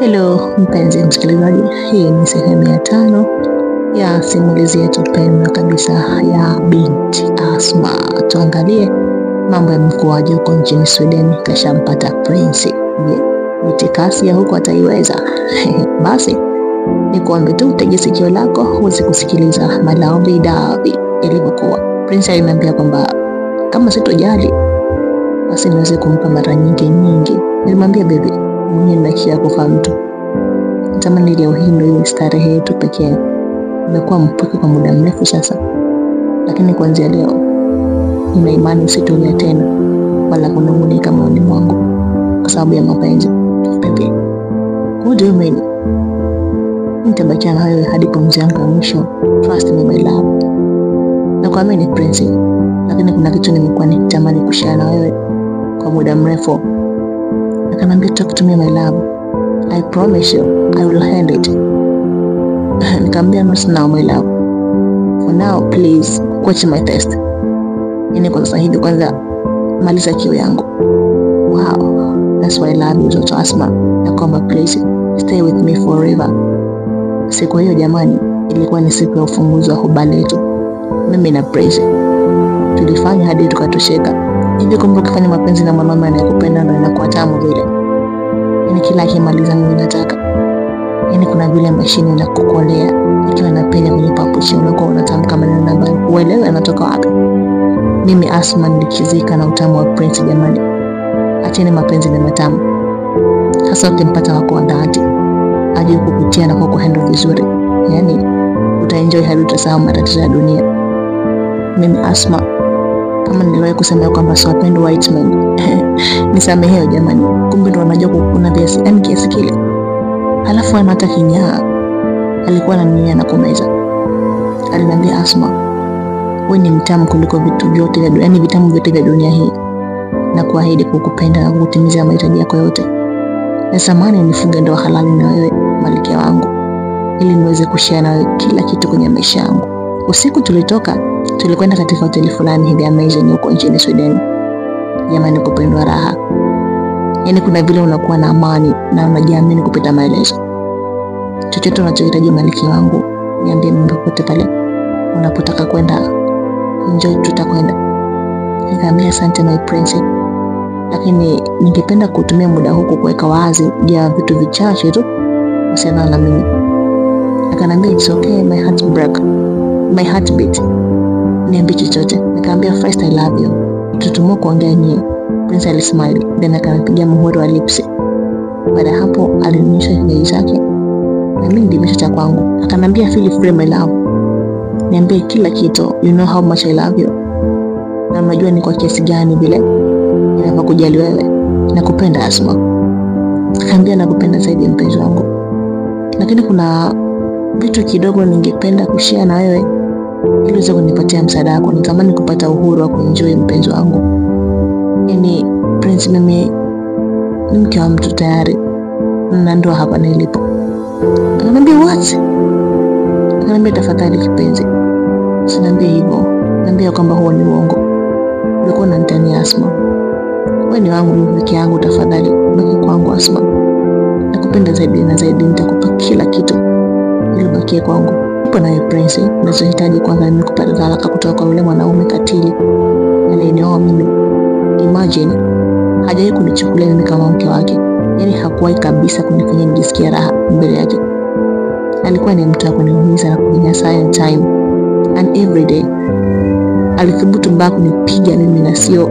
Hello mpenzi msikilizaji, hii ni sehemu ya 5 ya simulizi yetu pendwa kabisa ya Binti Asma. Tuangalie mambo ya mkuaji huko nchini Sweden, kashampata prince. Je, mitikasi ya huko ataiweza? Basi nikuombe tu utege sikio lako uweze kusikiliza malavi davi ilivyokuwa. Prince aliniambia kwamba kama sitojali basi niweze kumpa mara nyingi nyingi. Nilimwambia baby, mwenye ninakia kufa mtu. Natamani leo hii ndio iwe starehe yetu pekee. Nimekuwa mpweke kwa muda mrefu sasa, lakini kuanzia leo nina imani sitolia tena wala kunung'unika moyoni mwangu kwa sababu ya mapenzi. Baby, what do you mean? Nitabakia na wewe hadi pumzi yangu ya mwisho. Trust me my love. Nakuamini Prince, lakini kuna kitu nimekuwa nikitamani kushare na wewe kwa muda mrefu. Akanambia talk to me my love, I promise you I will hand it. Nikamwambia not now my love, for now please quench my thirst. Yaani kwa sasa hivi kwanza maliza kiu yangu. Wow, that's why I love you Toto Asma. Na kwamba please stay with me forever. Siku hiyo jamani ilikuwa ni siku ya ufunguzi wa huba letu. Mimi na Prince tulifanya hadi tukatosheka. Hivi kumbe ukifanya mapenzi na mwanaume anayekupenda ndio inakuwa tamu vile. Yaani kila akimaliza mimi nataka. Yaani kuna vile mashine inakukolea ikiwa inapenya kwenye papuchi, unakuwa unatamka maneno ambayo huelewi anatoka wapi. Mimi Asma nilichizika na utamu wa Prince jamani. Acheni mapenzi ni matamu. Sasa ukimpata wako wa dhati, ajue kukutia na kukuhandle vizuri, yaani utaenjoy hadi utasahau matatizo ya dunia. Mimi Asma, kama niliwahi kusema kwamba siwapendi white men, nisamehewe jamani, kumbe ndo wanajua kukuna viasi, yaani kiasi kile. Halafu ana hata kinyaa, alikuwa ananinia na kumeza. Aliniambia Asma, wewe ni mtamu kuliko vitu vyote vya dunia, yaani vitamu vyote vya dunia hii, na kuahidi kukupenda na kukutimizia mahitaji yako yote. Natamani nifunge ndoa halali na wewe malkia wangu, ili niweze kushare na wewe kila kitu kwenye maisha yangu. Usiku tulitoka, tulikwenda katika hoteli fulani hivi amazing huko nchini Sweden. Jamani, kupendwa raha. Yaani kuna vile unakuwa na amani na unajiamini kupita maelezo. Chochote unachohitaji malkia wangu, niambie mimi popote pale unapotaka kwenda. Enjoy, tutakwenda. Nikamwambia asante my prince, lakini ningependa kutumia muda huu kuweka wazi ya vitu vichache tu kuhusiana na mimi. Akaniambia it's okay my heart break, my heart beat, niambie chochote. Nikamwambia first I love you. Tutumua kuongea nyie. Prince alismile, then akanipigia muhuri wa lips. Baada hapo alinionyesha kinywaji chake na mimi nilimesha cha kwangu. Akaniambia feel free my love, niambie kila kitu, you know how much I love you, na unajua ni kwa kiasi gani vile ninakujali wewe. Nakupenda Asma. Akaniambia nakupenda zaidi mpenzi wangu, lakini kuna vitu kidogo ningependa kushare na wewe ili uweze kunipatia msaada wako. Natamani kupata uhuru wa kuenjoy mpenzi wangu. Yaani Prince, mimi ni mke wa mtu tayari na ndoa hapa nilipo. Akaniambia what? Akaniambia tafadhali kipenzi, usiniambie hivyo, niambia kwamba huo ni uongo, ulikuwa unanitania Asma. Wewe ni wangu mimi peke yangu, tafadhali baki kwangu Asma. Nakupenda zaidi na zaidi, nitakupa kila kitu ili ubakie kwangu. Upo nawe Prince, ninachohitaji kwanza ni kupata talaka kutoka kwa yule mwanaume katili aliyenioa mimi. Imagine, hajawahi kunichukulia mimi kama mke wake. Yaani hakuwahi kabisa kunifanya nijisikie raha mbele yake. Alikuwa ni mtu wa kuniumiza na kuninyanyasa any time and every day. Alithubutu mpaka kunipiga mimi, na sio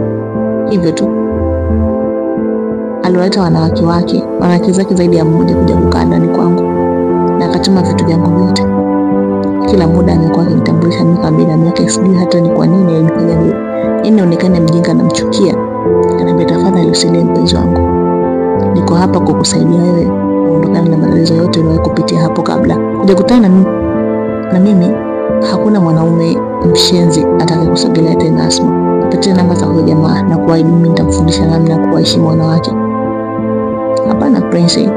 hivyo tu, aliwaleta wanawake wake, wanawake zake zaidi ya mmoja kuja kukaa ndani kwangu, na akachoma vitu vyangu vyote. Kila muda amekuwa akinitambulisha mimi kama binamu yake, sijui hata ni kwa nini alinifanya vile. Yaani nionekane mjinga namchukia. Akaniambia tafadhali usilie mpenzi wangu, niko hapa kukusaidia wewe uondokane na matatizo yote uliyowahi kupitia hapo kabla. Hujakutana na mimi, hakuna mwanaume mshenzi atakayekusogelea tena Asma. Nipatie namba za huyo jamaa na kuahidi mimi nitamfundisha namna ya kuwaheshimu wanawake. Hapana Prince,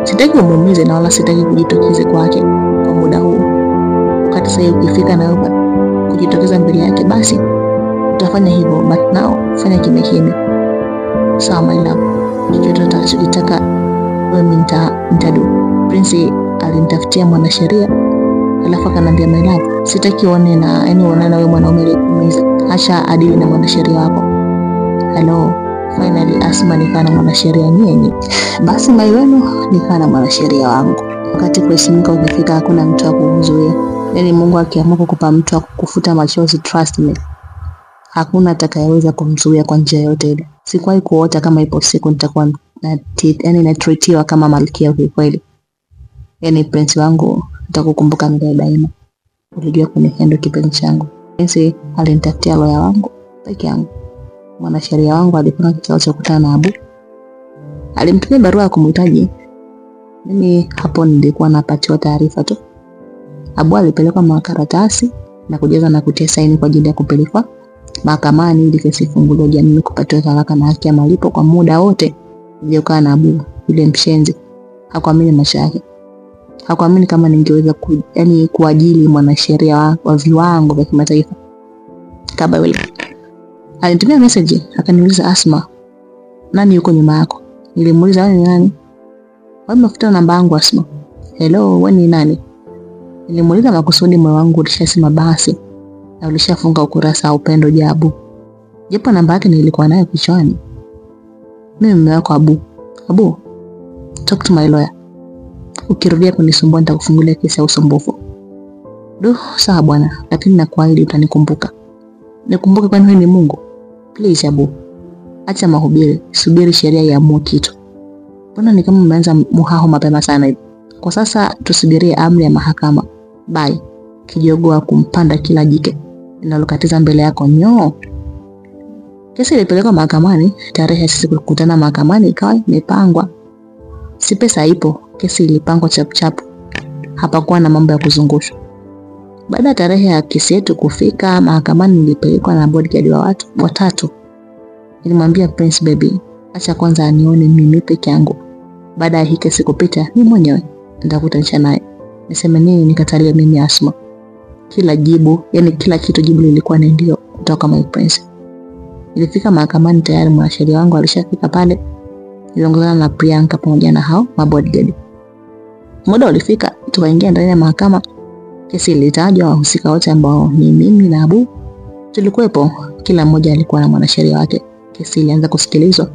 sitaki umuumize na wala sitaki kujitokeze kwake kwa muda huu. Wakati sasa ukifika na wewe kujitokeza mbele yake, basi utafanya hivyo, but now fanya kimya kimya. Sawa my love, chochote utakachokitaka Wewe mimi nitadu. Prince alinitafutia mwanasheria, alafu akanambia my love, sitaki uone na yani uonane na wewe mwanaume aliyekuumiza. Acha adili na mwanasheria wako. Hello, finally Asma nikaa na mwanasheria nyenye. Basi mai wenu nikaa na mwanasheria wangu. Wakati kuheshimika ukifika hakuna mtu wa kukuzuia. Yaani Mungu akiamua kukupa mtu wa kukufuta machozi, trust me, hakuna atakayeweza kumzuia kwa njia yoyote ile. Sikuwahi kuota kama ipo siku nitakuwa yaani natreatiwa kama malkia kweli. Yaani prince wangu nitakukumbuka milele daima. Ulijua kunihandle kipenzi changu. Prince alinitafutia lawyer wangu peke yangu. Mwanasheria wangu alipanga kikao cha kukutana na Abu. Alimtumia barua ya kumhitaji. Mimi hapo nilikuwa napatiwa taarifa tu. Abu alipelekwa makaratasi na kujaza na kutia saini kwa ajili ya kupelekwa mahakamani ili kesi ifunguliwe, jamii kupatiwa talaka na haki ya malipo kwa muda wote niliokaa na Abu. Yule mshenzi hakuamini maisha yake. Hakuamini kama ningeweza yani kuajili mwanasheria wa viwango vya kimataifa. Kaba yule alinitumia message akaniuliza, Asma, nani yuko nyuma yako? Nilimuuliza, wewe ni nani? Wewe umefuta namba yangu Asma. Hello, wewe ni nani? Nilimuuliza makusudi, moyo wangu ulishasema basi na ulishafunga ukurasa wa upendo jabu. Japo namba yake nilikuwa nayo kichwani. Mimi mume wako Abu. Abu, talk to my lawyer. Ukirudia kunisumbua nitakufungulia kesi ya usumbufu. Du, sawa bwana, lakini nakuahidi utanikumbuka. Nikumbuke kwani wewe ni Mungu? Please Abu, acha mahubiri, subiri sheria iamue kitu. Mbona ni kama umeanza muhaho mapema sana hivi? Kwa sasa tusubirie amri ya mahakama. Bye. Kijogo wa kumpanda kila jike linalokatiza mbele yako nyoo. Kesi ilipelekwa mahakamani, tarehe sisi kukutana mahakamani ikawa imepangwa. Si pesa ipo, kesi ilipangwa chap chap. Hapakuwa na mambo ya kuzungushwa. Baada ya tarehe ya kesi yetu kufika mahakamani, nilipelekwa na bodyguard wa watu watatu. Nilimwambia Prince baby, acha kwanza anione mimi peke yangu. Baada ya hii kesi kupita, mimi mwenyewe nitakutanisha naye. Niseme nini nikatalie mimi Asma? Kila jibu, yani kila kitu jibu lilikuwa ni ndio kutoka my prince. Nilifika mahakamani tayari mwanasheria wangu alishafika pale. Niliongozana na Priyanka pamoja na hao mabodyguard. Muda ulifika, tukaingia ndani ya mahakama. Kesi ilitajwa, wahusika wote ambao ni mimi na Abu tulikuwepo, kila mmoja alikuwa na mwanasheria wake. Kesi ilianza kusikilizwa.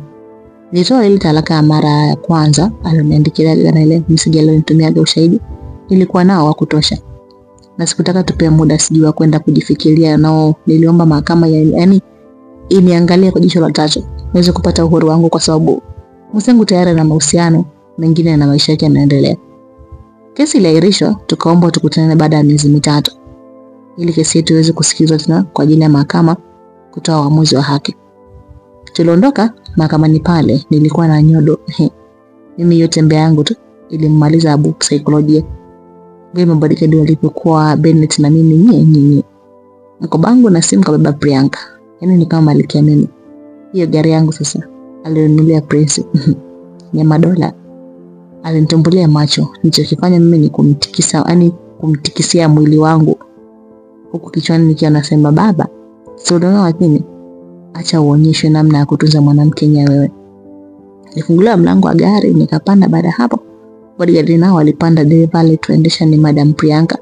Nilitoa ile talaka ya mara ya kwanza alioniandikia na ile message alionitumiaga ushahidi, nilikuwa nao wa kutosha. Na sikutaka tupewe muda sijui wa kwenda kujifikiria nao. Niliomba mahakama yaani iniangalie kwa jicho la tatu niweze kupata uhuru wangu, kwa sababu msengu tayari na mahusiano mengine na maisha yake yanaendelea. Kesi iliahirishwa, tukaomba tukutane baada ya miezi 3 ili kesi yetu iweze kusikilizwa tena kwa ajili ya mahakama kutoa uamuzi wa haki. Tuliondoka mahakamani pale, nilikuwa na nyodo. Mimi yote mbea yangu tu ilimmaliza Abu saikolojia. Vile mabodyguard walipokuwa Bennett na mimi nye. Mkoba wangu na simu kabeba Priyanka. Yaani ni kama malikia mimi. Hiyo gari yangu sasa alinunulia Prince. Ni madola. Alinitumbulia macho. Nilichokifanya mimi ni kumtikisa, yani kumtikisia mwili wangu. Huku kichwani nikiwa nasema baba, si unaona, lakini acha uonyeshwe namna ya kutunza mwanamke nyawe wewe. Nilifunguliwa mlango wa gari nikapanda. Baada hapo bodyguard nao walipanda, dereva alituendesha ni Madam Priyanka.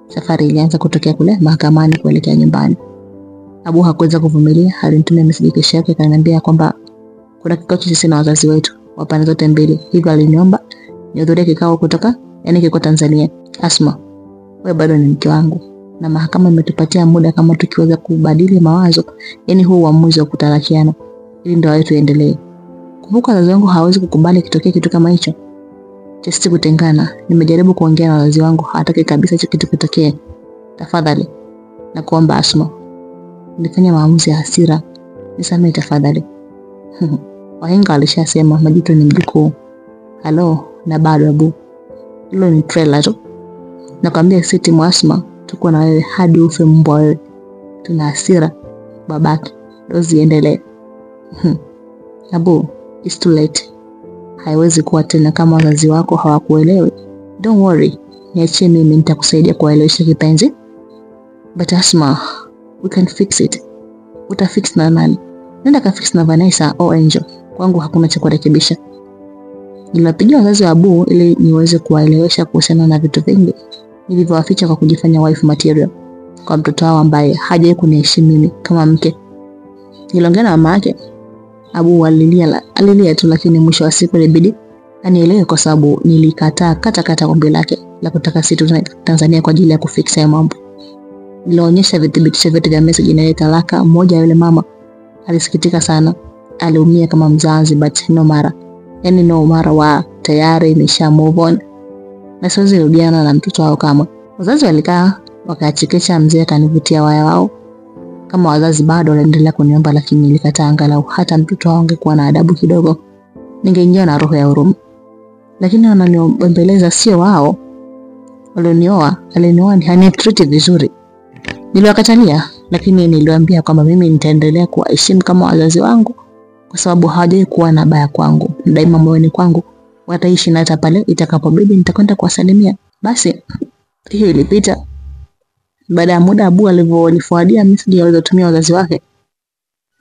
Safari ilianza kutokea kule mahakamani kuelekea nyumbani. Abu hakuweza kuvumilia, alinitumia message kesho yake akaniambia kwamba kuna kikao cha sisi na wazazi wetu wa pande zote mbili, hivyo aliniomba nihudhurie kikao kutoka yani kiko Tanzania. Asma, wewe bado ni mke wangu na mahakama imetupatia muda kama tukiweza kubadili mawazo, yani huu uamuzi wa kutalakiana ili ndoa yetu iendelee. Kumbuka wazazi wangu hawawezi kukubali kitokee kitu kama hicho cha sisi kutengana. Nimejaribu kuongea na wazazi wangu, hawataki kabisa hicho kitu kitokee. Tafadhali nakuomba Asma, nilifanya maamuzi ya hasira, nisamehe tafadhali. Wahenga walishasema majuto ni mjukuu. Halo, na bado Abu, hilo ni trailer tu. Nakwambia sisi timu Asma tuko na wewe hadi ufe mbwa wewe. Tuna hasira babake, dozi iendelee. Abu, it's too late. Haiwezi kuwa tena kama wazazi wako hawakuelewi. Don't worry, niachie mimi, nitakusaidia kuwaelewesha kipenzi. But Asma, we can fix it. Utafix na nani? Nenda ka fix na Vanessa au Angel. Kwangu hakuna cha kurekebisha. Niliwapigia wazazi wa Abu ili niweze kuwaelewesha kuhusiana na vitu vingi nilivyowaficha kwa kujifanya wife material kwa mtoto wao ambaye hajawahi kuniheshimu mimi kama mke. Niliongea na mama yake. Abu alilia tu, lakini mwisho wa siku ilibidi anielewe kwa sababu nilikataa kata kata ombi lake la kutaka sisi Tanzania kwa ajili ya kufixa hayo mambo. Nilionyesha vithibitisho vyote vya message na talaka moja. Yule mama alisikitika sana, aliumia kama mzazi, but no mara, yani no mara wa tayari nisha move on na siwezi rudiana na mtoto wao kama. Wazazi walikaa wakachekesha, mzee akanivutia waya wao. Kama wazazi bado waliendelea kuniomba, lakini nilikataa. Angalau hata mtoto wao angekuwa na adabu kidogo, ningeingia na roho ya huruma. Lakini wananiombeleza sio wao walionioa, alinioa ni hanitreat vizuri. Niliwakatalia, lakini niliwaambia kwamba mimi nitaendelea kuwaheshimu kama wazazi wangu kwa sababu hawajawahi kuwa na baya kwangu. Daima moyoni kwangu wataishi, na hata pale itakapobidi nitakwenda kuwasalimia. Basi hiyo ilipita. Baada ya muda, Abu alivyonifuadia message alizotumia wazazi wake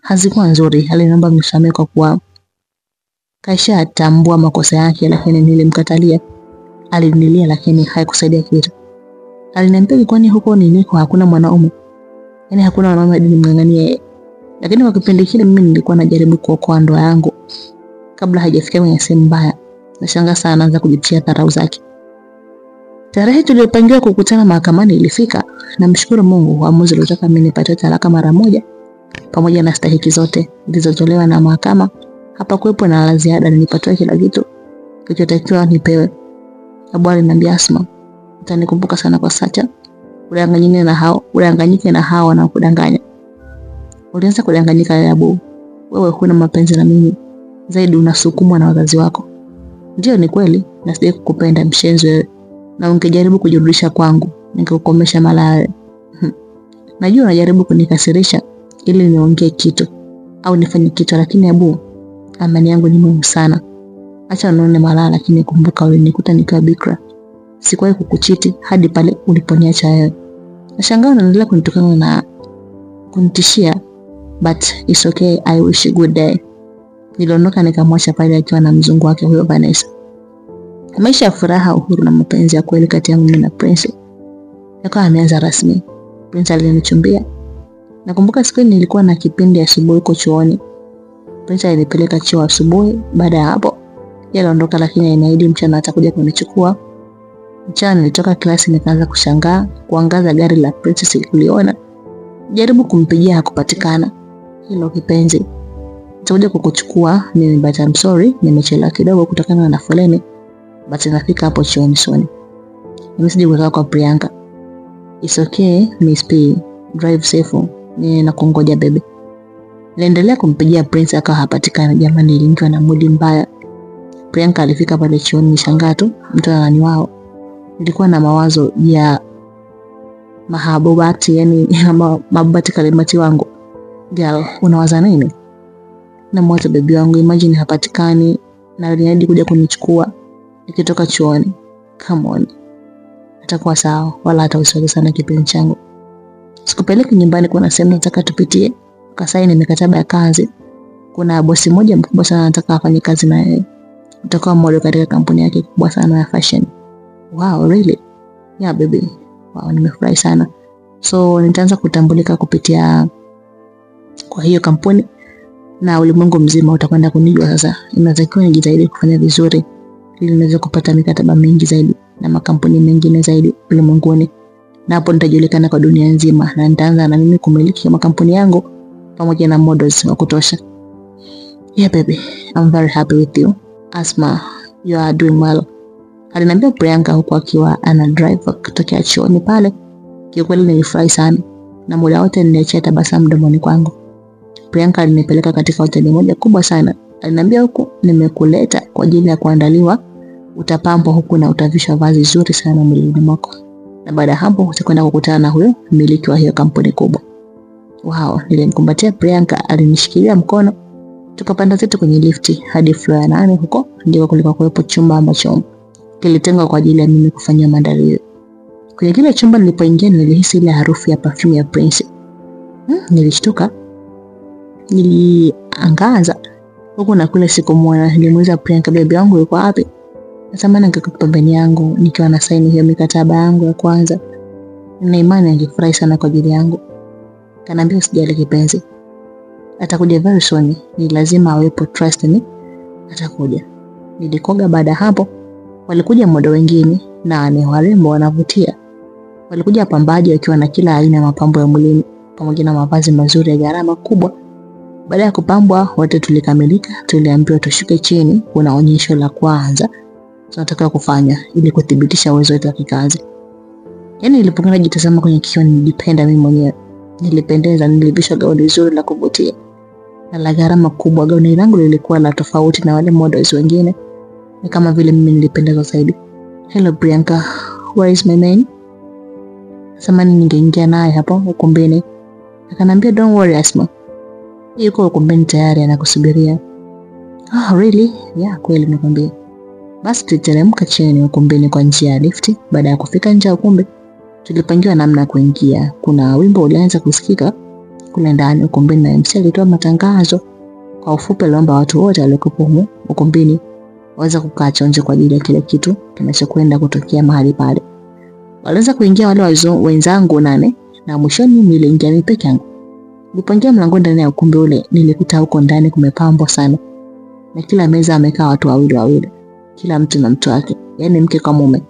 hazikuwa nzuri. Aliniomba msamehe kwa kuwa kaisha atambua makosa yake, lakini nilimkatalia. Alinilia, lakini haikusaidia kitu. Aliniambia kwani huko niliko hakuna mwanaume, yaani hakuna wanaume hadi nimng'ang'anie. Lakini kwa kipindi kile mimi nilikuwa najaribu kuokoa ndoa yangu kabla haijafikia kwenye sehemu mbaya. Nashangaa sana anaanza kujitia dharau zake. Tarehe tuliyopangiwa kukutana mahakamani ilifika. Namshukuru Mungu, uamuzi uliotaka mimi nipate talaka mara moja pamoja na stahiki zote zilizotolewa na mahakama. Hapakuwepo na la ziada, nilipatiwa kila kitu kilichotakiwa nipewe. Abu aliniambia, Asma, utanikumbuka sana kwa Sacha. Udanganyike na hao, udanganyike na hao wanaokudanganya. Ulianza kudanganyika ya Abu. Wewe huna mapenzi na mimi. Zaidi unasukumwa na wazazi wako. Ndio, ni kweli, na sijai kukupenda mshenzi wewe. Na ungejaribu kujirudisha kwangu, ningekukomesha malaya. Najua unajaribu kunikasirisha ili niongee kitu au nifanye kitu, lakini Abu, amani yangu ni muhimu sana. Acha unione malaya, lakini kumbuka ulinikuta nikiwa bikra. Sikuwahi kukuchiti hadi pale uliponiacha wewe. Nashangaa unaendelea kunitukana na kunitishia, but it's okay, I wish you good day. Niliondoka nikamwacha pale akiwa na mzungu wake huyo Vanessa. Maisha ya furaha, uhuru na mapenzi ya kweli kati yangu mimi na Prince yakawa yameanza rasmi. Prince alinichumbia. Nakumbuka siku nilikuwa na kipindi asubuhi huko chuoni. Prince alinipeleka chuo asubuhi. Baada ya hapo yeye aliondoka, lakini aliniahidi mchana atakuja kunichukua. Mchana nilitoka klasi nikaanza kushangaa kuangaza gari la Prince sikuliona. Jaribu kumpigia hakupatikana. Hilo kipenzi, nitakuja kukuchukua mimi, but I'm sorry nimechelewa kidogo kutokana na foleni, but nafika hapo chuoni soon. Nimesije kutoka kwa Priyanka. It's okay Miss P, drive safe, ninakungoja baby. Niliendelea kumpigia Prince akawa hapatikani. Jamani, niliingiwa na mudi mbaya. Priyanka alifika pale chuoni, nishangaa tu mtu anani wao. Nilikuwa na mawazo ya mahabubati, yani mahabubati kalimati wangu. Girl, unawaza nini? Namwacha baby wangu, imagine hapatikani na aliniahidi kuja kunichukua nikitoka chuoni. Come on. Atakuwa sawa, wala hata usiwaze sana kipenzi changu. Sikupeleki nyumbani, kuna sehemu nataka tupitie. Kasaini mikataba ya kazi. Kuna bosi mmoja mkubwa sana nataka afanye kazi na yeye. Utakuwa model katika kampuni yake kubwa sana ya fashion. Wow, really? Yeah baby. Wow, nimefurahi sana. So nitaanza kutambulika kupitia kwa hiyo kampuni na ulimwengu mzima utakwenda kunijua sasa. Inatakiwa nijitahidi kufanya vizuri ili niweze kupata mikataba mingi zaidi na makampuni mengine zaidi ulimwenguni. Na hapo nitajulikana kwa dunia nzima na nitaanza na mimi kumiliki makampuni yangu pamoja na models wa kutosha. Yeah baby, I'm very happy with you. Asma, you are doing well. Aliniambia Priyanka huku akiwa ana drive kutokea chuoni pale. Kiukweli nilifurahi sana na muda wote niliachia tabasamu mdomoni kwangu. Priyanka alinipeleka katika hoteli moja kubwa sana. Aliniambia huku nimekuleta kwa ajili ya kuandaliwa, utapambwa huku na utavishwa vazi zuri sana mwilini mwako. Na baada ya hapo utakwenda kukutana na huyo mmiliki wa hiyo kampuni kubwa. Wow, nilimkumbatia Priyanka, alinishikilia mkono. Tukapanda zetu kwenye lifti hadi floor ya 8. Huko ndiko kulikuwa kuwepo chumba ambacho kilitengwa kwa ajili ya mimi kufanyia maandalizi. Kwenye kile chumba nilipoingia nilihisi ile harufu ya perfume ya Prince. Nilishtuka. Niliangaza. Huku na kule sikumuona. Nilimuuliza Priyanka, baby wangu yuko wapi? Natamani angekuwa pembeni yangu nikiwa na saini hiyo mikataba yangu ya kwanza. Nina imani angefurahi sana kwa ajili yangu. Kaniambia usijali kipenzi, atakuja very soon, ni lazima awepo, trust me, atakuja. Nilikoga. Baada hapo walikuja modo wengine na ni warembo wanavutia. Walikuja wapambaji wakiwa na kila aina ya mapambo ya mwilini pamoja na mavazi mazuri ya gharama kubwa. Baada ya kupambwa wote tulikamilika, tuliambiwa tushuke chini, kuna onyesho la kwanza tunatakiwa kufanya ili kuthibitisha uwezo wetu wa kikazi. Yaani nilipokuwa najitazama kwenye kioo nilipenda mimi mwenyewe. Nilipendeza, nilivishwa gauni zuri la kuvutia na la gharama kubwa. Gauni langu lilikuwa la tofauti na wale models wengine, ni kama vile mimi nilipendezwa zaidi. Hello Priyanka, where is my man? Samani ningeingia naye hapo ukumbini. Akanambia don't worry Asma, yuko ukumbini tayari anakusubiria. Oh really? Yeah, kweli nikwambia. Basi tuliteremka chini ukumbini kwa njia ya lifti. Baada ya kufika nje ya ukumbi, tulipangiwa namna ya kuingia. Kuna wimbo ulianza kusikika kule ndani ukumbini na MC alitoa matangazo. Kwa ufupi, aliomba watu wote waliokuwepo humo ukumbini waweze kukaa chonjo kwa ajili ya kile kitu kinachokwenda kutokea mahali pale. Walianza kuingia wale wenzangu 8 na mwishoni niliingia mimi peke yangu. Nilipoingia mlangoni ndani ya ukumbi ule, nilikuta huko ndani kumepambwa sana, na kila meza amekaa watu wawili wawili, kila mtu na mtu wake, yaani mke kwa mume.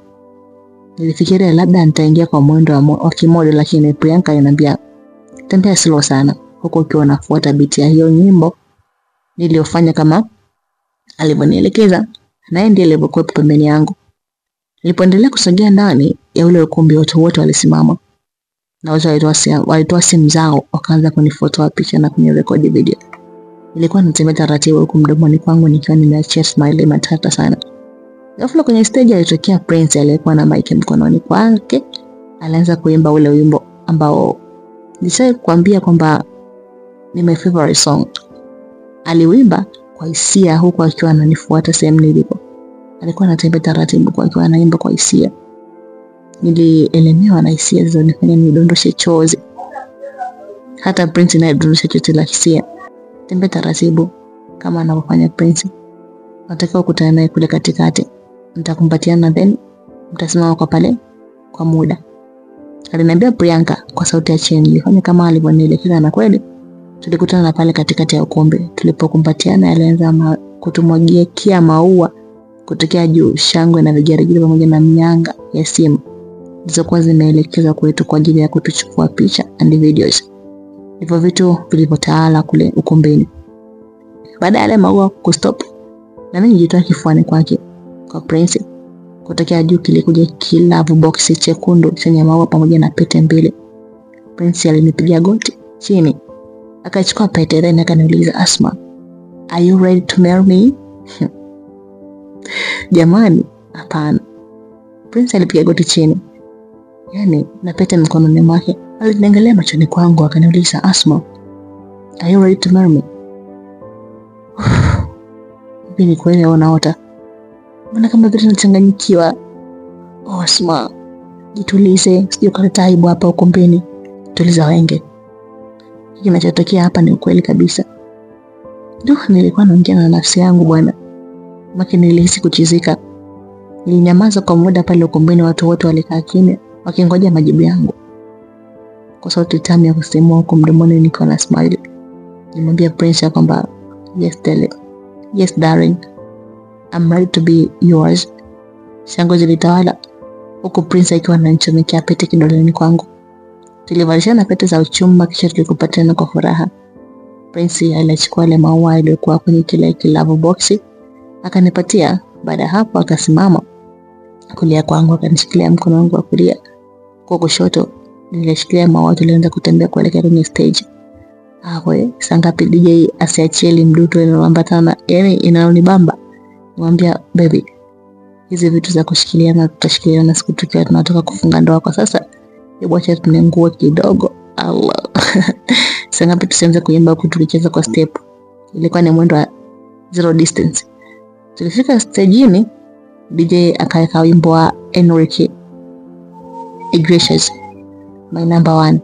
Nilifikiria labda nitaingia kwa mwendo wa kimodo, lakini Priyanka aliniambia tembea slow sana, huko ukiwa unafuata beat ya hiyo nyimbo niliyofanya kama alivyonielekeza, na yeye ndiye aliyekuwa pembeni yangu. Nilipoendelea kusogea ndani ya ule ukumbi, watu wote walisimama na wote walitoa simu zao wakaanza kunifotoa picha na kunirekodi video. Nilikuwa natembea taratibu huku mdomoni kwangu nikiwa nimeachia smile matata sana. Ghafla kwenye stage alitokea Prince aliyekuwa na mic mkononi kwake. Alianza kuimba ule wimbo ambao nishawahi kuambia kwamba ni my favorite song. Aliwimba kwa hisia huku akiwa ananifuata sehemu nilipo. Alikuwa anatembea taratibu huku akiwa anaimba kwa hisia. Nilielemewa na hisia zilizonifanya nidondoshe chozi. Hata Prince naye alidondosha chozi la hisia. Tembea taratibu kama anavyofanya Prince. Natakiwa kukutana naye kule katikati. Mtakumbatiana then mtasimama kwa pale kwa muda. Aliniambia Priyanka kwa sauti ya chini. Nilifanya kama alivyonielekeza na kweli tulikutana na pale katikati ya ukumbi. Tulipokumbatiana alianza kutumwagia kia maua kutokea juu, shangwe na vigelegele pamoja na mianga ya simu zilizokuwa zimeelekezwa kwetu kwa ajili ya kutuchukua picha and videos. Ndivyo vitu vilivyotawala kule ukumbini. Baada ya yale maua kustop, na mimi nilijitoa kifuani kwake kwa Prince. Kutokea juu kilikuja kilavu box chekundu chenye maua pamoja na pete mbili. Prince alinipiga goti chini, akachukua pete then akaniuliza, Asma, are you ready to marry me? Jamani, hapana. Prince alipiga goti chini, yani na pete mkononi mwake. Aliniangalia machoni kwangu akaniuliza, Asma, are you ready to marry me? Hivi ni kweli au naota? Mbona kama vile nachanganyikiwa? Oh, Asma, jitulize, sije ukaleta aibu hapa ukumbini. Tuliza wenge. Hiki kinachotokea hapa ni ukweli kabisa. Duh, nilikuwa naongea na nafsi yangu bwana. Maki nilihisi kuchizika. Nilinyamaza kwa muda pale ukumbini, watu wote walikaa kimya wakingoja majibu yangu. Kwa sauti tamu ya kusimua huku mdomoni nikiwa na smile, nilimwambia Prince kwamba yes darling, yes darling, I'm ready to be yours. Shangwe zilitawala huku Prince akiwa ananichomekea pete kidoleni kwangu. Tulivalishana pete za uchumba kisha tulikupatana kwa furaha. Prince alichukua ile maua iliyokuwa kwenye kile kilavu boxi akanipatia. Baada ya hapo akasimama kulia kwangu akanishikilia mkono wangu wa kulia, kwa kushoto nilishikilia maua. Tulianza kutembea kuelekea kwenye stage. Awe sangapi DJ asiachie ile mduto inayoambatana, yani inayonibamba. Nimwambia baby, hizi vitu za kushikiliana tutashikiliana siku tukiwa tunatoka kufunga ndoa, kwa sasa hebu acha tunengue kidogo. Allah. Sangapi tusianze kuimba huku tukicheza kwa step. Ilikuwa ni mwendo wa zero distance. Tulifika stageini, DJ akaweka wimbo wa Enrique Iglesias, My Number One.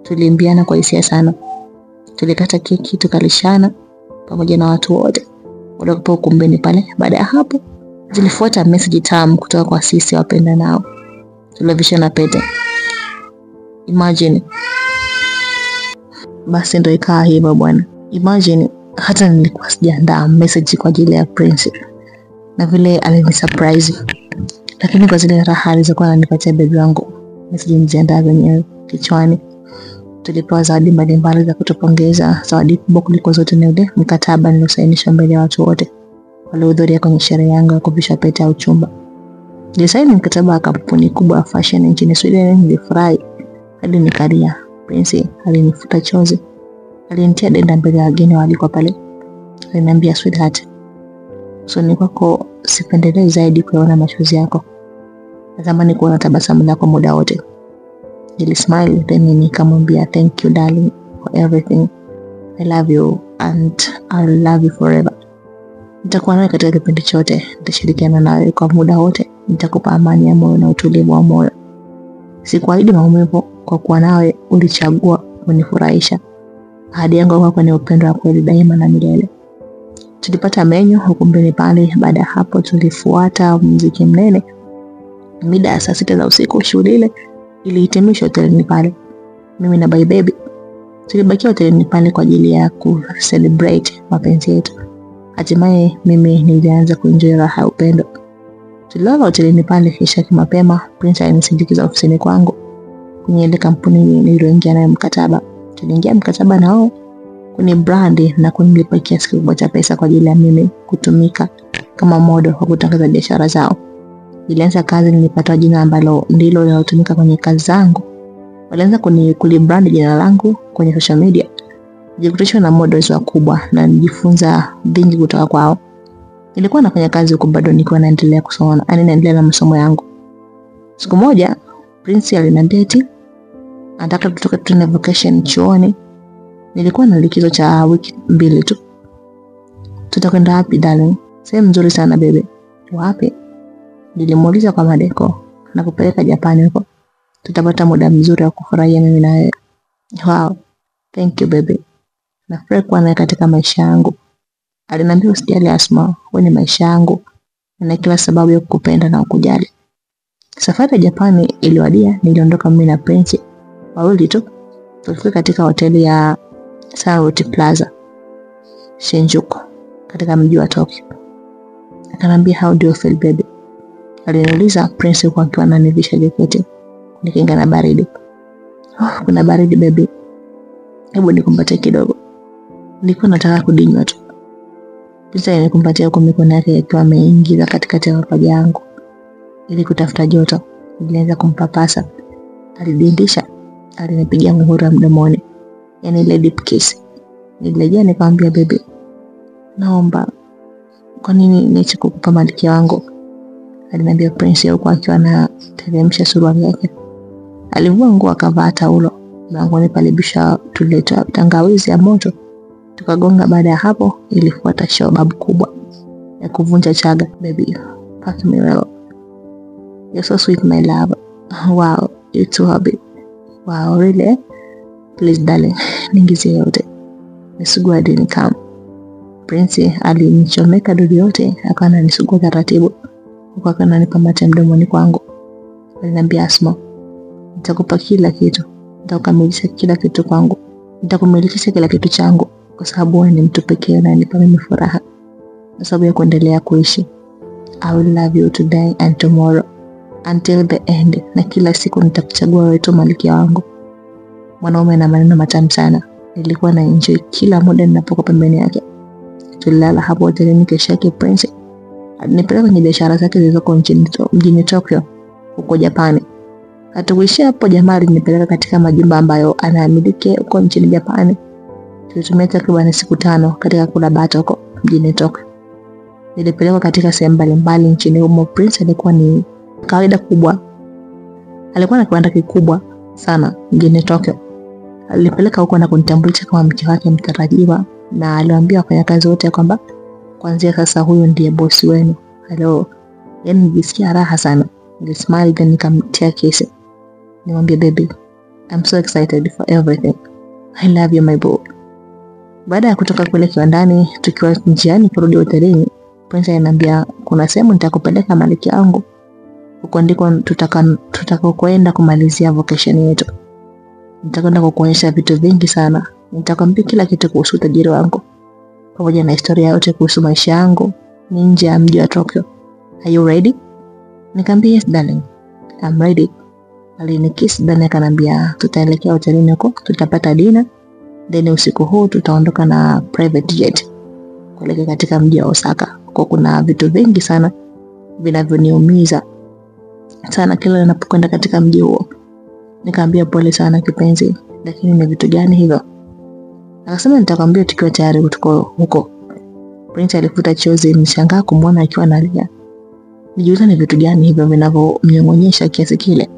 Tuliimbiana kwa hisia sana. Tulikata keki tukalishana pamoja na watu wote waliokuwa ukumbini pale. Baada ya hapo zilifuata message tamu kutoka kwa sisi wapenda nao. Tulivishana pete. Imagine. Basi ndo ikawa hivyo bwana. Imagine hata nilikuwa sijaandaa message kwa ajili ya Prince, na vile alinisurprise. Lakini kwa zile raha alizokuwa ananipatia baby wangu, message niliziandaa zenyewe kichwani. Tulipewa zawadi mbalimbali za kutupongeza. Zawadi kubwa kuliko zote ni ule mkataba niliosainisha mbele ya watu wote waliohudhuria kwenye sherehe yangu ya kuvisha pete ya uchumba. Nilisaini mkataba wa kampuni kubwa ya fashion nchini Sweden. Nilifurahi hadi nikalia. Prince alinifuta chozi, alinitia denda mbele ya wageni walikuwa pale. Aliniambia, sweetheart, usoni kwako sipendelei zaidi kuyaona machozi yako, natamani kuona tabasamu lako muda wote. Nilismile then nikamwambia, thank you darling for everything, I love you and I'll love you forever. Nitakuwa nawe katika kipindi chote, nitashirikiana nawe kwa muda wote, nitakupa amani ya moyo na utulivu wa moyo. Sikuahidi maumivu, kwa kuwa nawe ulichagua kunifurahisha. Ahadi yangu kwako ni upendo wa kweli daima na milele. Tulipata menyu ukumbini pale. Baada ya hapo tulifuata muziki mnene. Mida ya saa 6 za usiku shughuli ile ilihitimishwa hotelini pale. Mimi na Bye Baby tulibakia hotelini pale kwa ajili ya ku celebrate mapenzi yetu. Hatimaye mimi nilianza kuenjoy raha ya upendo. Tulilala hotelini pale kisha mapema Prince alinisindikiza ofisini kwangu kwenye ile kampuni niliyoingia nayo mkataba. Tuliingia mkataba nao kuni brand na kunilipa kiasi kikubwa cha pesa kwa ajili ya mimi kutumika kama model kwa kutangaza biashara zao. Nilianza kazi, nilipata jina ambalo ndilo linalotumika kwenye kazi zangu. Walianza kulibrand jina langu kwenye social media. Nilikutana na models wakubwa na nilijifunza vingi kutoka kwao. Nilikuwa nafanya kazi huko bado nikiwa naendelea kusoma, yaani naendelea na masomo yangu. Siku moja Prince aliniambia eti anataka tutoke tuende vacation chuoni. Nilikuwa na likizo cha wiki 2 tu. Tutakwenda wapi darling? Sehemu nzuri sana bebe. Wapi? Nilimuuliza kwa madeko. Na kupeleka Japani huko. Tutapata muda mzuri wa kufurahia mimi na wewe. Wow. Thank you baby. Nafurahi kuwa nawe katika maisha yangu. Aliniambia usijali Asma, wewe ni maisha yangu. Nina kila sababu ya kukupenda na kukujali. Safari ya Japani iliwadia, niliondoka mimi na Prince wawili tu. Tulifika katika hoteli ya Sunroute Plaza Shinjuku katika mji wa Tokyo. Akaniambia, how do you feel baby? Aliniuliza Prince huku akiwa ananivisha jaketi nikinga na baridi. Oh, kuna baridi baby, hebu nikumbatie kidogo. Nilikuwa nataka kudinywa tu. Prince alinikumbatia huku mikono yake akiwa ameingiza katikati ya mapaja yangu ili kutafuta joto. Nilianza kumpapasa. Alidindisha, alinipigia muhuri mdomoni, yani ile deep kiss. Nilirejea nikamwambia, baby, naomba, kwa nini niache kukupa malkia wangu? Aliniambia Prince huku akiwa anateremsha suruali yake. Alivua nguo akavaa taulo. Mlangoni palibisha, tuleta tangawizi ya moto tukagonga. Baada ya hapo ilifuata show babu kubwa ya kuvunja chaga. Baby, fuck me well. You're so sweet my love. Wow, you too happy. Wow, really? Please darling, ningizie yote. Nisugua hadi nikam. Prince alinichomeka dudu yote, akawa ananisugua taratibu huku akiwa ananipa mate mdomoni kwangu. Aliniambia, Asma, nitakupa kila kitu, nitakukamilisha kila kitu kwangu, nitakumilikisha kila kitu changu, kwa sababu wewe ni mtu pekee unayenipa mimi furaha na sababu ya kuendelea kuishi. I will love you today and tomorrow until the end, na kila siku nitakuchagua wewe tu malkia wangu. Mwanaume na maneno matamu sana. Nilikuwa na enjoy kila muda ninapokuwa pembeni yake. Tulilala hapo hotelini. Kesho yake Prince alinipeleka kwenye biashara zake zilizoko mjini Tokyo huko Japani. Hatukuishia hapo, jamaa alinipeleka katika majumba ambayo anamiliki huko nchini Japani. Tulitumia takriban siku 5 katika kula bata huko mjini Tokyo. Nilipelekwa katika sehemu mbalimbali nchini humo. Prince alikuwa ni kawaida kubwa. Alikuwa na kiwanda kikubwa sana mjini Tokyo. Alipeleka huko na kunitambulisha kama mke wake mtarajiwa, na aliwaambia wafanyakazi wote kwamba kuanzia sasa huyu ndiye bosi wenu. Hello. Yaani nilisikia raha sana. Nilismile then nikamtia kesi. Nimwambia, baby, I'm so excited for everything. I love you my boy. Baada ya kutoka kule kiwandani, tukiwa njiani kurudi hotelini, Prince aliniambia kuna sehemu nitakupeleka maliki yangu. Huko ndiko tutakakoenda kumalizia vocation yetu. Nitakwenda kukuonyesha vitu vingi sana. Nitakwambia kila kitu kuhusu utajiri wangu pamoja na historia yote kuhusu maisha yangu ni nje ya mji wa Tokyo. Are you ready? Nikamwambia yes darling, I'm ready. Alinikiss then akaniambia tutaelekea hotelini huko, tutapata dinner, then usiku huu tutaondoka na private jet kuelekea katika mji wa Osaka. Huko kuna vitu vingi sana vinavyoniumiza sana kila ninapokwenda katika mji huo. Nikamwambia pole sana kipenzi, lakini ni vitu gani hivyo? Akasema nitakwambia tukiwa tayari kutoka huko. Prince alifuta chozi, nishangaa kumwona akiwa analia. Nijiuliza ni vitu gani hivyo vinavyomnyong'onyesha kiasi kile.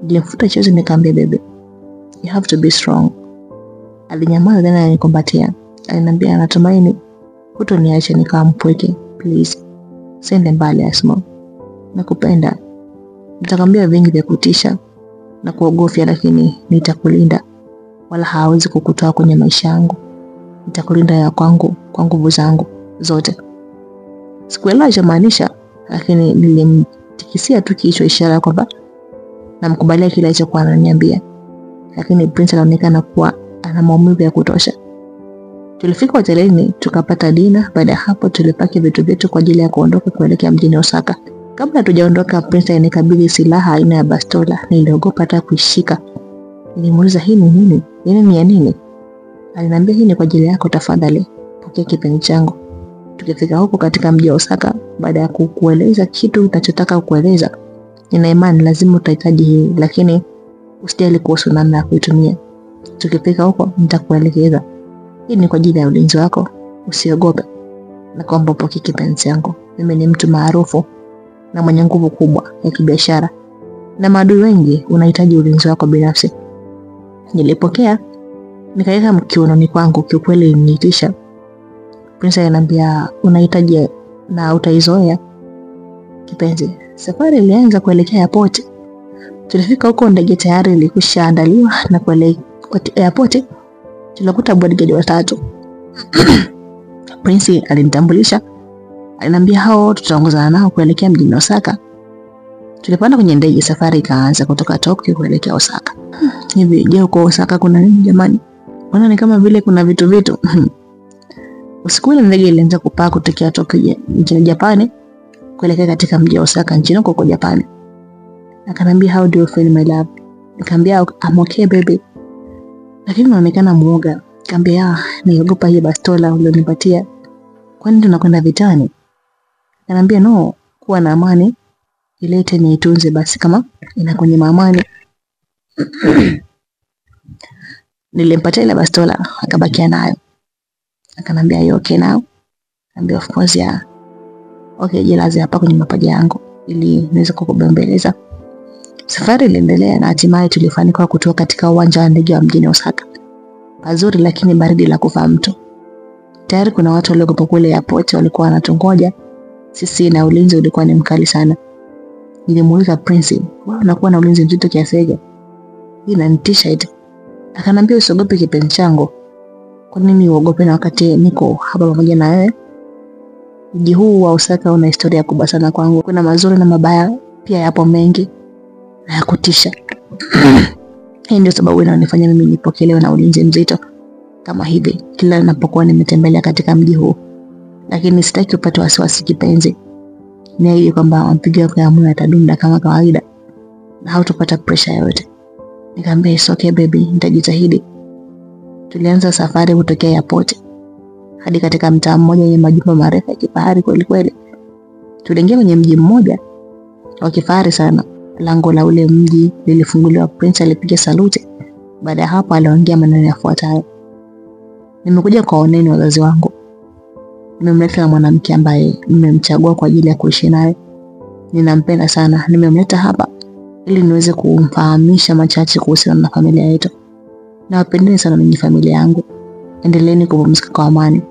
Nilimfuta chozi nikamwambia baby, you have to be strong. Alinyamaza tena alinikumbatia. Aliniambia natumaini hutoniacha nikawa mpweke, please. Sende mbali Asma. Nakupenda. Nitakwambia vingi vya kutisha na kuogofya, lakini nitakulinda. Wala hawezi kukutoa kwenye maisha yangu. Nitakulinda ya kwangu kwa nguvu zangu zote. Sikuelewa alichomaanisha, lakini nilimtikisia tu kichwa ishara kwamba namkubalia kile alichokuwa ananiambia. Lakini Prince alionekana kuwa ana maumivu ya kutosha. Tulifika hotelini tukapata dina. Baada ya hapo tulipaki vitu vyetu kwa ajili ya kuondoka kuelekea mjini Osaka. Kabla hatujaondoka, Prince alinikabidhi silaha aina ya bastola. Niliogopa hata kuishika. Nilimuuliza hii ni nini? Yaani ni ya nini? Aliniambia hii ni kwa ajili yako, tafadhali pokea kipenzi changu. Tukifika huko katika mji wa Osaka, baada ya kukueleza kitu unachotaka kukueleza, nina imani lazima utahitaji hii, lakini usijali kuhusu namna ya kuitumia. Tukifika huko nitakuelekeza. Hii ni kwa ajili ya ulinzi wako, usiogope. Nakuomba upokee kipenzi changu. Mimi ni mtu maarufu na mwenye nguvu kubwa ya kibiashara na maadui wengi, unahitaji ulinzi wako binafsi. Nilipokea nikaweka kiunoni kwangu, kiukweli ilinitisha. Prince aliniambia unahitaji na utaizoea kipenzi. Safari ilianza kuelekea airport. Tulifika huko ndege tayari ilikwishaandaliwa na kuelekea airport tulikuta bodyguard watatu. Prince alinitambulisha, aliniambia hao tutaongozana nao kuelekea mjini Osaka. Tulipanda kwenye ndege, safari ikaanza kutoka Tokyo kuelekea Osaka. Hivi je, huko Osaka kuna nini jamani? Mbona ni kama vile kuna vitu vitu. Usiku ule ndege ilianza kupaa kutokea Tokyo nchini Japani kuelekea katika mji wa Osaka nchini huko Japani. Akaniambia how do you feel my love? Nikamwambia I'm okay baby. Lakini unaonekana muoga. Nikamwambia niogopa hii bastola ulionipatia. Kwani tunakwenda vitani? Akaniambia no, kuwa na amani, ilete niitunze basi kama inakunyima amani. Nilimpatia ile bastola akabakia nayo. Akanambia you okay now? Nikamwambia of course yeah. Okay, jilaze hapa kwenye mapaja yangu ili niweze kukubembeleza. Safari iliendelea na hatimaye tulifanikiwa kutoka katika uwanja wa ndege wa mjini Osaka. Pazuri lakini baridi la kufa mtu. Tayari kuna watu waliokuwa kule airport walikuwa wanatungoja sisi na ulinzi ulikuwa ni mkali sana. Nilimuuliza Prince, wewe unakuwa na ulinzi mzito kiasi gani? Hii inanitisha eti. Akanambia usiogope kipenzi changu. Kwa nini uogope na wakati niko hapa pamoja na wewe? Mji huu wa Osaka una historia kubwa sana kwangu. Kuna mazuri na mabaya pia yapo mengi na ya kutisha. Hii ndio sababu inayonifanya mimi nipokelewe na ulinzi mzito kama hivi kila ninapokuwa nimetembelea katika mji huu. Lakini sitaki upate wasiwasi kipenzi. Niahidi kwamba mapigo yako ya moyo yatadunda kama kawaida na hautopata pressure yoyote. Nikamwambia it's okay baby, nitajitahidi. Tulianza safari kutokea airport hadi katika mtaa mmoja wenye majumba marefu ya kifahari kweli kweli. Tuliingia kwenye mji mmoja wa kifahari sana. Lango la ule mji lilifunguliwa, Prince alipiga saluti. Baada ya hapo aliongea maneno yafuatayo: nimekuja kuwaoneni wazazi wangu. Nimemleta na mwanamke ambaye nimemchagua kwa ajili ya kuishi naye. Ninampenda sana. Nimemleta hapa ili niweze kumfahamisha machache kuhusiana na familia yetu. Nawapendeni sana ninyi familia yangu. Endeleeni kupumzika kwa amani.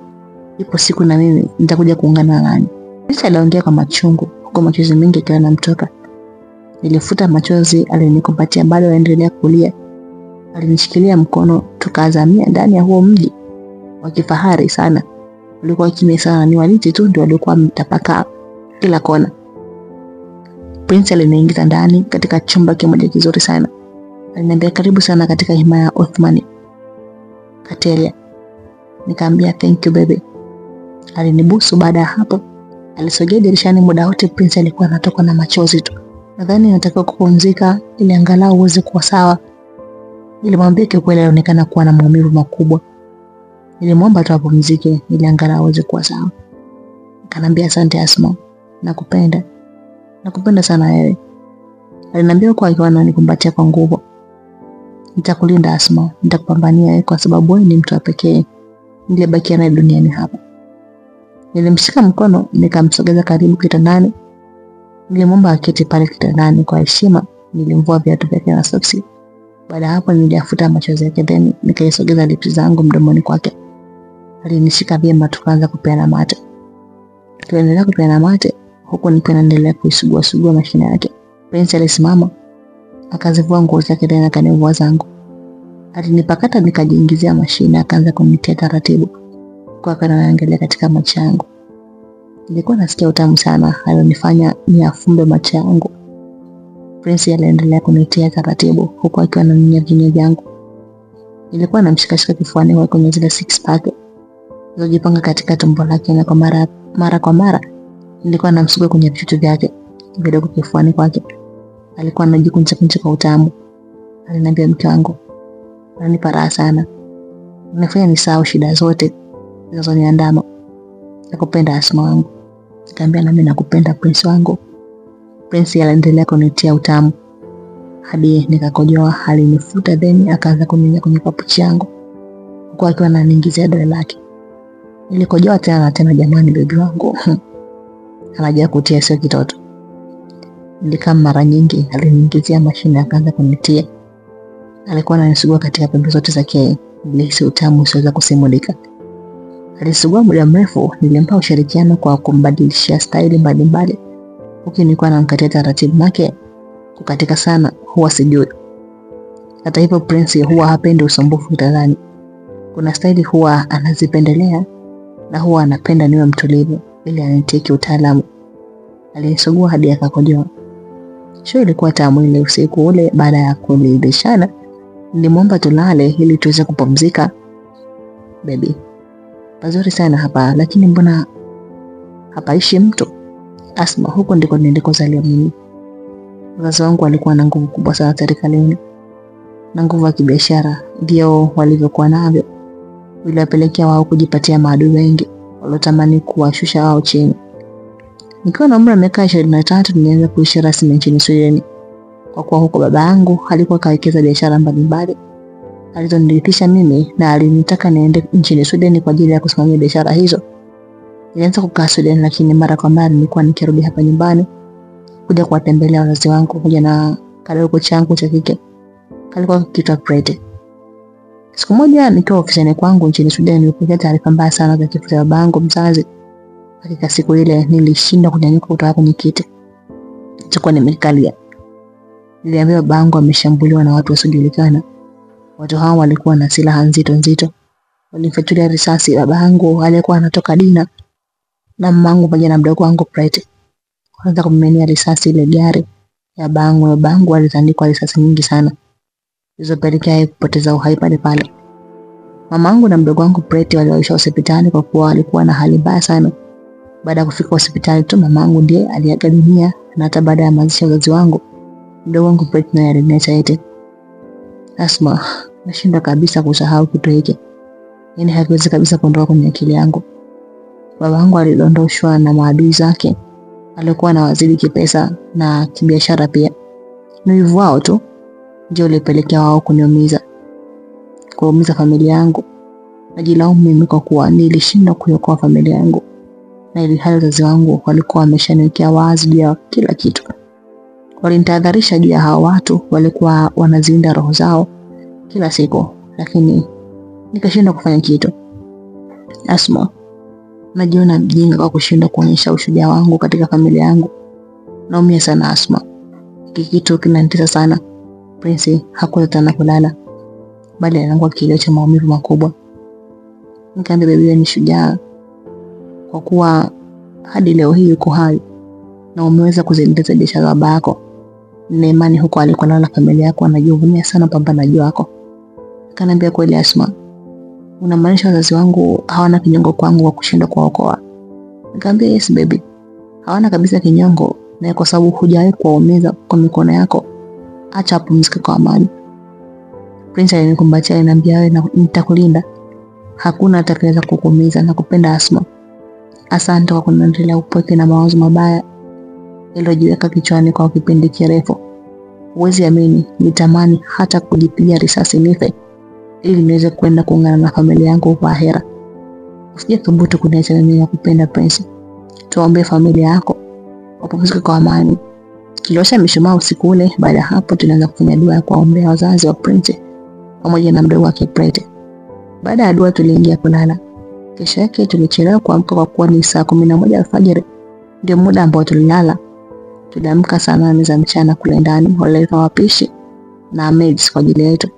Ipo siku na mimi nitakuja kuungana nanyi. Prince aliongea kwa machungu huku machozi mengi yakiwa yanamtoka. Nilifuta machozi alinikumbatia, bado aendelea kulia. Alinishikilia mkono tukazamia ndani ya huo mji wa kifahari sana. Ulikuwa kimya sana, ni walinzi tu ndio walikuwa mtapakaa kila kona. Prince aliniingiza ndani katika chumba kimoja kizuri sana. Aliniambia karibu sana katika himaya ya Othman Katelia. Nikamwambia thank you baby. Alinibusu. Baada ya hapo alisogea dirishani. Muda wote Prince alikuwa anatoka na machozi tu. Nadhani natakiwa kupumzika ili angalau uweze kuwa sawa. Nilimwambia kiukweli alionekana kuwa na maumivu makubwa. Nilimwomba tu apumzike ili angalau aweze kuwa sawa. Akaniambia asante Asma, nakupenda. Nakupenda sana wewe. Aliniambia kwa akiwa ananikumbatia kwa nguvu. Nitakulinda Asma, nitakupambania wewe kwa sababu wewe ni mtu wa pekee niliyebakia naye duniani hapa. Nilimshika mkono nikamsogeza karibu kitandani. Nilimwomba aketi pale kitandani kwa heshima. Nilimvua viatu vyake na soksi. Baada hapo niliyafuta machozi yake, then nikaisogeza lips zangu mdomoni kwake. Alinishika vyema, tukaanza kupeana mate. Tuliendelea kupeana mate huku nikiwa naendelea kuisugua sugua mashine yake. Prince alisimama akazivua nguo zake tena akanivua zangu. Alinipakata nikajiingizia mashine, akaanza kunitia taratibu kwa akaniangalia katika macho yangu. Nilikuwa nasikia utamu sana, alionifanya niafumbe macho yangu. Prince aliendelea kunitia taratibu huku akiwa ananyonya vinywa vyangu. Nilikuwa namshikashika kifuani kwa kwenye zile six pack zilizojipanga katika tumbo lake, na kwa mara kwa mara nilikuwa namsuka kwenye vitu vyake vidogo kifuani kwake. Alikuwa anajikunja kunja kwa utamu. Aliniambia mke wangu, unanipa raha sana, unafanya nisahau shida zote zinazoniandama. Nakupenda Asma wangu. Nikamwambia nami nakupenda Prince wangu. Prince aliendelea kunitia utamu hadi nikakojoa. Alinifuta then akaanza kunyonya kwenye papuchi yangu huku akiwa ananiingizia dole lake. Nilikojoa tena na tena. Jamani, baby wangu anajua kutia, sio kitoto. Nilikaa mara nyingi, aliniingizia mashine akaanza kunitia. Alikuwa ananisugua katika pembe zote za kei. Nilihisi utamu usioweza kusimulika. Alisugua muda mrefu. Nilimpa ushirikiano kwa kumbadilishia staili mbalimbali huku nilikuwa namkatia taratibu, make kukatika sana huwa sijui. Hata hivyo Prince huwa hapendi usumbufu kitandani. Kuna staili huwa anazipendelea na huwa anapenda niwe mtulivu ili anitie kiutaalamu. Alinisugua hadi akakojoa. Show ilikuwa tamu ile usiku ule. Baada ya kuridhishana, nilimwomba tulale ili tuweze kupumzika. Baby, pazuri sana hapa, lakini mbona hapaishi mtu? Asma, huko ndiko nilikozaliwa mimi. Wazazi wangu walikuwa na nguvu kubwa sana serikalini na nguvu ya kibiashara, ndio walivyokuwa navyo iliwapelekea wao kujipatia maadui wengi waliotamani kuwashusha wao chini. Nikiwa na umri wa miaka 23 nilianza kuishi rasmi nchini Sweden, kwa kuwa huko baba yangu alikuwa kawekeza biashara mbalimbali alizonirithisha mimi, na alinitaka niende nchini Sweden kwa ajili ya kusimamia biashara hizo. Nilianza kukaa Sweden, lakini mara kwa mara nilikuwa nikirudi hapa nyumbani kuja kuwatembelea wazazi wangu pamoja na kadogo changu cha kike kalikuwa kiitwa Prete. Siku moja nikiwa ofisini kwangu nchini Sweden nilipokea taarifa mbaya sana za kifo cha babangu mzazi. Hakika siku ile nilishindwa kunyanyuka kutoka kwenye kiti nilichokuwa nimekalia. Niliambiwa babangu ameshambuliwa na watu wasiojulikana. Watu hao walikuwa na silaha nzito nzito. Walimfyatulia risasi babangu aliyekuwa anatoka dina na mamangu pamoja na mdogo wangu Prete. Kwanza kumiminia risasi ile gari ya babangu, na babangu alitandikwa risasi nyingi sana zilizopelekea yeye kupoteza uhai pale pale. Mamangu na mdogo wangu Prete waliwaishwa hospitali kwa kuwa walikuwa na hali mbaya sana. Baada ya kufika hospitali tu mamangu ndiye aliaga dunia, na hata baada ya mazishi ya wazazi wangu, mdogo wangu Prete naye aliniacha ete. Asma, nashindwa kabisa kusahau kitu hiki. Yaani hakiwezi kabisa kuondoka kwenye akili yangu. Babangu alidondoshwa na maadui zake alikuwa na wazidi kipesa na kibiashara pia. Ni wivu wao tu ndio ulipelekea wao kuniumiza, kuumiza familia yangu. Najilaumu mimi kwa kuwa nilishindwa kuiokoa familia yangu, na ilhali wazazi wangu walikuwa wameshaniwekea wazi juu ya kila kitu. Walinitahadharisha juu ya hao watu walikuwa wanazinda roho zao kila siku, lakini nikashindwa kufanya kitu. Asma, najiona mjinga kwa kushindwa kuonyesha ushujaa wangu katika familia yangu. Naumia sana Asma, hiki kitu kinanitesa sana. Prince hakuweza tena kulala, bali alilangua kilio cha maumivu makubwa. Nikamwambia baby, wewe ni shujaa kwa kuwa hadi leo hii uko hai na umeweza kuziendeleza biashara ya baba yako. Nina imani huko alikolala familia yako wanajivunia sana pambanaji wako. Akaniambia kweli Asma, unamaanisha wazazi wangu hawana kinyongo kwangu kwa kushindwa kuwaokoa? Nikamwambia yes baby, hawana kabisa kinyongo, na kwa sababu hujawahi kuwaumiza kwa mikono yako, acha apumzike kwa amani. Prince alinikumbatia, aliniambia wewe nitakulinda, hakuna atakayeweza kukuumiza, na kupenda Asma. Asante kwa kuniondolea upweke na mawazo mabaya yaliyojiweka kichwani kwa kipindi kirefu. Huwezi amini, nitamani hata kujipiga risasi nife ili niweze kwenda kuungana na familia yangu kwa ahera. Usije thubutu kuniacha mimi na kupenda Prince. Tuombe familia yako wapumzike kwa amani. Tuliwasha mishumaa usiku ule. Baada ya hapo tulianza kufanya dua ya kuwaombea wazazi wa Prince pamoja na mdogo wake Prete. Baada ya dua tuliingia kulala. Kesho yake tulichelewa kuamka kwa kuwa ni saa 11 alfajiri ndio muda ambao tulilala. Tuliamka saa 8 za mchana kule ndani, walileta wapishi na maids kwa ajili yetu.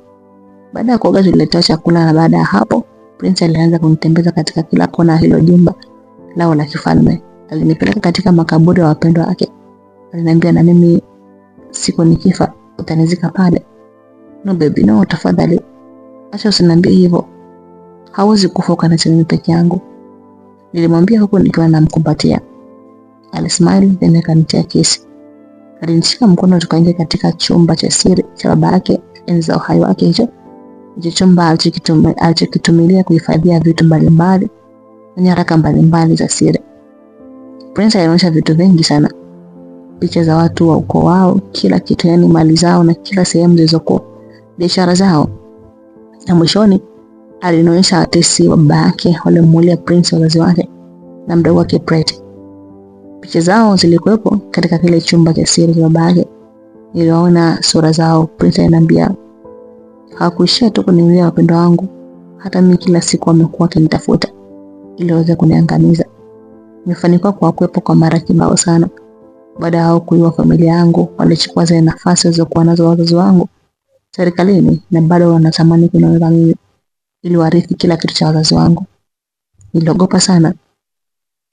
Baada ya kuoga tuliletewa chakula, na baada ya hapo Prince alianza kunitembeza katika kila kona hilo jumba lao la kifalme. Alinipeleka katika makaburi ya wapendwa wake. Aliniambia na mimi siku nikifa utanizika pale. No baby, no, tafadhali acha usiniambie hivyo. Hauwezi kufa ukaniacha mimi peke yangu, nilimwambia huku nikiwa namkumbatia. Alismile then akanitia kisi. Alinishika mkono tukaingia katika chumba cha siri cha baba yake enzi za uhai wake. Hicho chumba alichokitumilia kuhifadhia vitu mbalimbali na nyaraka mbalimbali za siri. Prince alionyesha vitu vingi sana, picha za watu wa ukoo wao, kila kitu, yani mali zao na kila sehemu zilizokuwa biashara zao. Na mwishoni alinionyesha watesi wa baba yake waliomuulia Prince wazazi wake na mdogo wake Prete. Picha zao zilikuwepo katika kile chumba cha siri cha baba yake. Niliwaona sura zao. Prince aliniambia hawakuishia tu kuniulia wapendwa wangu, hata mimi kila siku wamekuwa wakinitafuta ili waweze kuniangamiza. Nimefanikiwa kuwakwepa kwa mara kibao sana. Baada ya kuiua familia yangu, walichukua zile nafasi walizokuwa nazo wazazi wangu serikalini, na bado wanatamani kuniua mimi ili warithi kila kitu cha wazazi wangu. Niliogopa sana.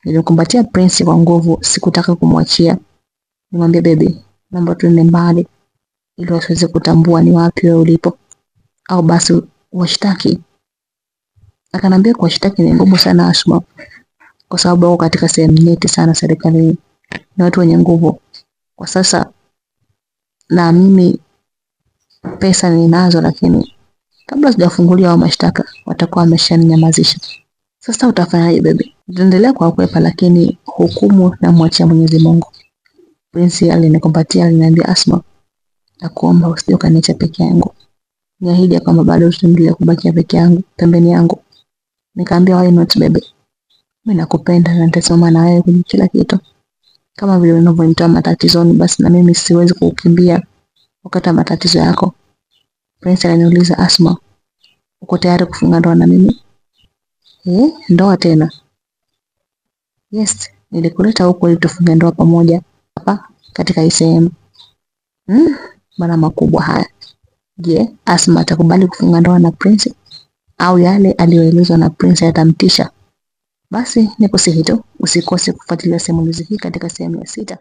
Nilikumbatia Prince kwa nguvu, sikutaka kumwachia. Nimwambia baby, naomba tuende mbali ili wasiweze kutambua ni wapi wewe ulipo, au basi washtaki. Akanambia kuwashtaki ni ngumu sana Asma, kwa sababu wako katika sehemu nyeti sana serikalini, ni watu wenye nguvu kwa sasa, na mimi pesa ninazo, lakini kabla sijafungulia hao mashtaka watakuwa wameshaninyamazisha. Sasa utafanyaje baby? Nitaendelea kuwakwepa, lakini hukumu na mwachia Mwenyezi Mungu. Prince alinikumbatia, aliniambia Asma, nakuomba usije ukaniacha peke yangu. Niahidi kwamba bado utaendelea kubakia peke yangu pembeni yangu. Nikamwambia why not baby? Mimi nakupenda na nitasimama na wewe kwenye kila kitu. Kama vile unavyonitoa matatizoni, basi na mimi siwezi kukukimbia wakati wa matatizo yako. Prince aliniuliza Asma, uko tayari kufunga ndoa na mimi? Ndoa tena? Yes, nilikuleta huko ili tufunge ndoa pamoja hapa katika hii sehemu. Bana makubwa haya. Je, Asma atakubali kufunga ndoa na Prince au yale aliyoelezwa na Prince yatamtisha? Basi nikusihi tu usikose kufuatilia simulizi hii katika sehemu ya 6.